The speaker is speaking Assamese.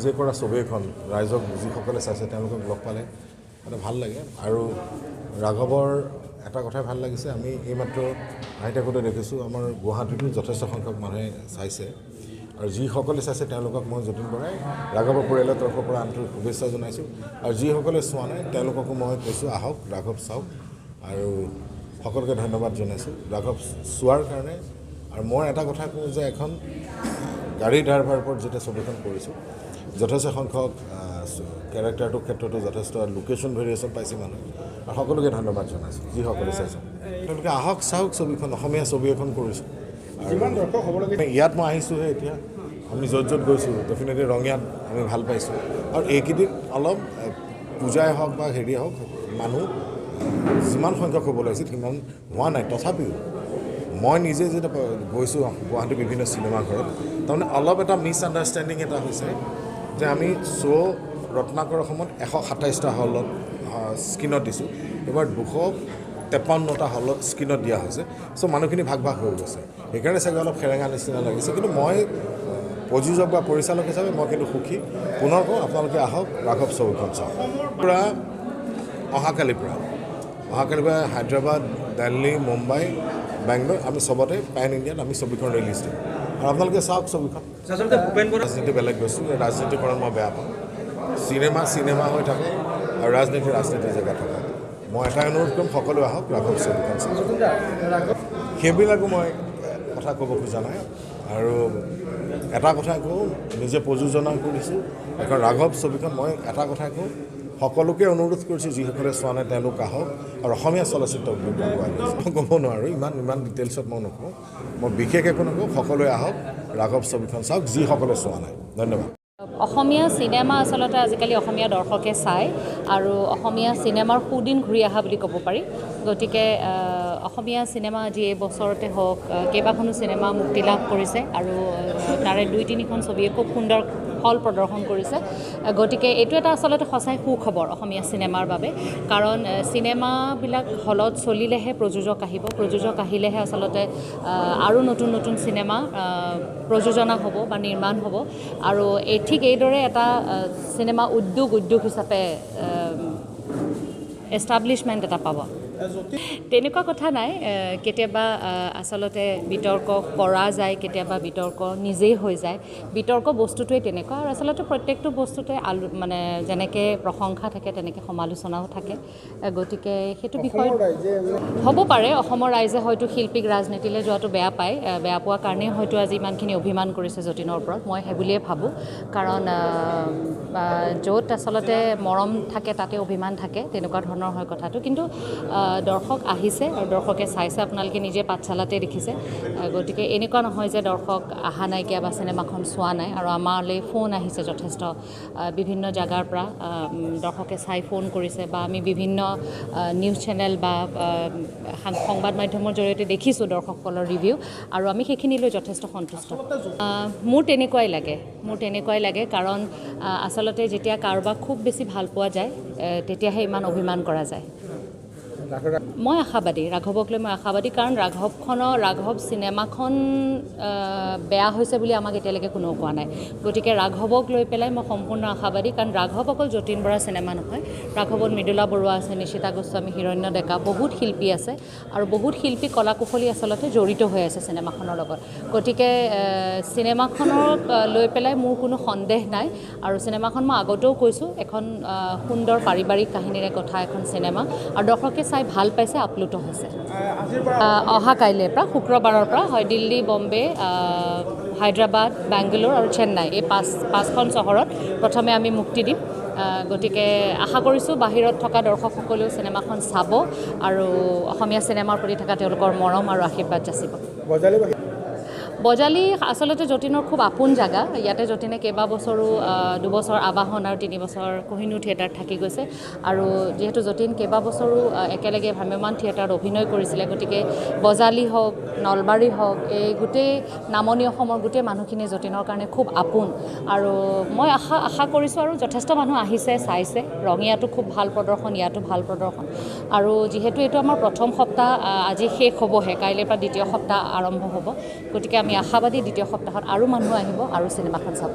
নিজে কৰা ছবি এখন ৰাইজক যিসকলে চাইছে তেওঁলোকক লগ পালে মানে ভাল লাগে। আৰু ৰাঘৱৰ এটা কথাই ভাল লাগিছে, আমি এইমাত্ৰ আহি থাকোঁতে দেখিছোঁ আমাৰ গুৱাহাটীতো যথেষ্ট সংখ্যক মানুহে চাইছে। আৰু যিসকলে চাইছে তেওঁলোকক মই যতীন বৰাই ৰাঘৱৰ পৰিয়ালৰ তৰফৰ পৰা আন্তৰিক শুভেচ্ছা জনাইছোঁ। আৰু যিসকলে চোৱা নাই তেওঁলোককো মই কৈছোঁ আহক ৰাঘৱ চাওক, আৰু সকলোকে ধন্যবাদ জনাইছোঁ ৰাঘৱ চোৱাৰ কাৰণে। আৰু মই এটা কথা কওঁ যে এখন গাড়ী ড্ৰাইভাৰৰ ওপৰত যেতিয়া ছবিখন কৰিছোঁ, যথেষ্ট সংখ্যক কেৰেক্টাৰটোৰ ক্ষেত্ৰতো যথেষ্ট লোকেশ্যন ভেৰিয়েশ্যন পাইছে মানুহে, আৰু সকলোকে ধন্যবাদ জনাইছোঁ যিসকলে চাইছে। তেওঁলোকে আহক চাওক ছবিখন, অসমীয়া ছবি এখন কৰিছোঁ। ইয়াত মই আহিছোঁহে, এতিয়া আমি য'ত য'ত গৈছোঁ ডেফিনেটলি ৰঙিয়াত আমি ভাল পাইছোঁ। আৰু এইকেইদিন অলপ পূজাই হওক বা হেৰিয়ে হওক, মানুহ যিমান সংখ্যক হ'ব লাগিছিল সিমান হোৱা নাই। তথাপিও মই নিজে যেতিয়া গৈছোঁ গুৱাহাটীৰ বিভিন্ন চিনেমা ঘৰত, তাৰমানে অলপ এটা মিছ আণ্ডাৰষ্টেণ্ডিং এটা হৈছে যে আমি শ্ব' ৰত্নাকৰ অসমত 127টা হলত স্ক্ৰীণত দিছোঁ, এইবাৰ 253টা হলত স্ক্ৰীণত দিয়া হৈছে। চ' মানুহখিনি ভাগ ভাগ হৈ গৈছে, সেইকাৰণে চাগে অলপ সেৰেঙা নিচিনা লাগিছে। কিন্তু মই প্ৰযোজক বা পৰিচালক হিচাপে মই কিন্তু সুখী। পুনৰ কওঁ, আপোনালোকে আহক ৰাঘৱ ছবিখন চাওক। পৰা অহাকালিৰ পৰা হায়দৰাবাদ, দিল্লী, মুম্বাই, বেংগলোৰ আমি চবতে পেন ইণ্ডিয়াত আমি ছবিখন ৰিলিজ দিম। আৰু আপোনালোকে চাওক ছবিখন। ৰাজনীতি বেলেগ বস্তু, ৰাজনীতিকৰণ মই বেয়া পাওঁ। চিনেমা চিনেমা হৈ থাকে আৰু ৰাজনীতি ৰাজনীতিৰ জেগাত থাকে। মই এটাই অনুৰোধ কৰিম, সকলোৱে আহক ৰাঘৱ ছবিখন চাওক। সেইবিলাকো মই কথা ক'ব খোজা নাই। আৰু এটা কথা কওঁ, নিজে প্ৰযোজনা কৰিছোঁ এখন ৰাঘৱ ছবিখন। মই এটা কথা কওঁ, সকলোকে অনুৰোধ কৰিছোঁ যিসকলে চোৱা নাই তেওঁলোক আহক আৰু অসমীয়া চলচ্চিত্ৰ উদ্যোগ আগুৱাই নিছে। মই ক'ব নোৱাৰোঁ, ইমান ইমান ডিটেইলছত মই নকওঁ, মই বিশেষ একো নকওঁ। সকলোৱে আহক ৰাঘৱ ছবিখন চাওক যিসকলে চোৱা নাই। ধন্যবাদ। অসমীয়া চিনেমা আচলতে আজিকালি অসমীয়া দৰ্শকে চায় আৰু অসমীয়া চিনেমাৰ সুদিন ঘূৰি অহা বুলি ক'ব পাৰি। গতিকে অসমীয়া চিনেমা আজি এই বছৰতে হওক কেইবাখনো চিনেমা মুক্তি লাভ কৰিছে আৰু তাৰে 2-3খন ছবিয়ে খুব সুন্দৰ ফল প্ৰদৰ্শন কৰিছে। গতিকে এইটো এটা আচলতে সঁচাই সুখবৰ অসমীয়া চিনেমাৰ বাবে, কাৰণ চিনেমাবিলাক হলত চলিলেহে প্ৰযোজক আহিব, প্ৰযোজক আহিলেহে আচলতে আৰু নতুন নতুন চিনেমা প্ৰযোজনা হ'ব বা নিৰ্মাণ হ'ব। আৰু এই ঠিক এইদৰে এটা চিনেমা উদ্যোগ হিচাপে এষ্টাব্লিছমেণ্ট এটা পাব। তেনেকুৱা কথা নাই, কেতিয়াবা আচলতে বিতৰ্ক কৰা যায়, কেতিয়াবা বিতৰ্ক নিজেই হৈ যায়। বিতৰ্ক বস্তুটোৱেই তেনেকুৱা। আৰু আচলতে প্ৰত্যেকটো বস্তুতে মানে যেনেকৈ প্ৰশংসা থাকে তেনেকৈ সমালোচনাও থাকে। গতিকে সেইটো বিষয় হ'ব পাৰে। অসমৰ ৰাইজে হয়তো শিল্পীক ৰাজনীতিলৈ যোৱাটো বেয়া পায়, বেয়া পোৱাৰ কাৰণেই হয়তো আজি ইমানখিনি অভিমান কৰিছে যতীনৰ ওপৰত, মই সেই বুলিয়ে ভাবোঁ। কাৰণ য'ত আচলতে মৰম থাকে তাতে অভিমান থাকে, তেনেকুৱা ধৰণৰ হয় কথাটো। কিন্তু দৰ্শক আহিছে আৰু দৰ্শকে চাইছে, আপোনালোকে নিজে পাঠশালাতে দেখিছে। গতিকে এনেকুৱা নহয় যে দৰ্শক অহা নাইকিয়া বা চিনেমাখন চোৱা নাই। আৰু আমালৈ ফোন আহিছে যথেষ্ট, বিভিন্ন জেগাৰ পৰা দৰ্শকে চাই ফোন কৰিছে, বা আমি বিভিন্ন নিউজ চেনেল বা সংবাদ মাধ্যমৰ জৰিয়তে দেখিছোঁ দৰ্শকসকলৰ ৰিভিউ, আৰু আমি সেইখিনি লৈ যথেষ্ট সন্তুষ্ট। মোৰ তেনেকুৱাই লাগে, কাৰণ আচলতে যেতিয়া কাৰোবাক খুব বেছি ভাল পোৱা যায় তেতিয়াহে ইমান অভিমান কৰা যায়। মই আশাবাদী, ৰাঘৱক লৈ মই আশাবাদী, কাৰণ ৰাঘৱ চিনেমাখন বেয়া হৈছে বুলি আমাক এতিয়ালৈকে কোনেও কোৱা নাই। গতিকে ৰাঘৱক লৈ পেলাই মই সম্পূৰ্ণ আশাবাদী, কাৰণ ৰাঘৱ অকল যতীন বৰাৰ চিনেমা নহয়, ৰাঘৱত মৃদুলা বৰুৱা আছে, নিশিতা গোস্বামী, হিৰণ্য ডেকা, বহুত শিল্পী আছে আৰু বহুত শিল্পী কলা কুশলী আচলতে জড়িত হৈ আছে চিনেমাখনৰ লগত। গতিকে চিনেমাখনক লৈ পেলাই মোৰ কোনো সন্দেহ নাই। আৰু চিনেমাখন মই আগতেও কৈছোঁ, এখন সুন্দৰ পাৰিবাৰিক কাহিনীৰে কথা এখন চিনেমা, আৰু দৰ্শকে চাই ভাল পাইছে, আপ্লুত হৈছে। অহা কাইলৈৰ পৰা শুক্ৰবাৰৰ পৰা হয় দিল্লী, বম্বে, হায়দৰাবাদ, বেংগালোৰ আৰু চেন্নাই, এই পাঁচখন চহৰত প্ৰথমে আমি মুক্তি দিম। গতিকে আশা কৰিছোঁ বাহিৰত থকা দৰ্শকসকলেও চিনেমাখন চাব আৰু অসমীয়া চিনেমাৰ প্ৰতি থকা তেওঁলোকৰ মৰম আৰু আশীৰ্বাদ যাচিব। বজালী আচলতে যতীনৰ খুব আপোন জেগা। ইয়াতে যতীনে কেইবাবছৰো 2 বছৰ আবাহন আৰু 3 বছৰ কহিনুৰ থিয়েটাৰত থাকি গৈছে। আৰু যিহেতু যতীন কেইবাবছৰো একেলগে ভ্ৰাম্যমাণ থিয়েটাৰত অভিনয় কৰিছিলে, গতিকে বজালী হওক, নলবাৰী হওক, এই গোটেই নামনি অসমৰ গোটেই মানুহখিনি যতীনৰ কাৰণে খুব আপোন। আৰু মই আশা কৰিছোঁ, আৰু যথেষ্ট মানুহ আহিছে, চাইছে। ৰঙিয়াতো খুব ভাল প্ৰদৰ্শন, ইয়াতো ভাল প্ৰদৰ্শন। আৰু যিহেতু এইটো আমাৰ প্ৰথম সপ্তাহ, আজি শেষ হ'বহে, কাইলৈৰ পৰা দ্বিতীয় সপ্তাহ আৰম্ভ হ'ব। গতিকে আমি আশাবাদী দ্বিতীয় সপ্তাহত আৰু মানুহ আহিব আৰু চিনেমাখন চাব।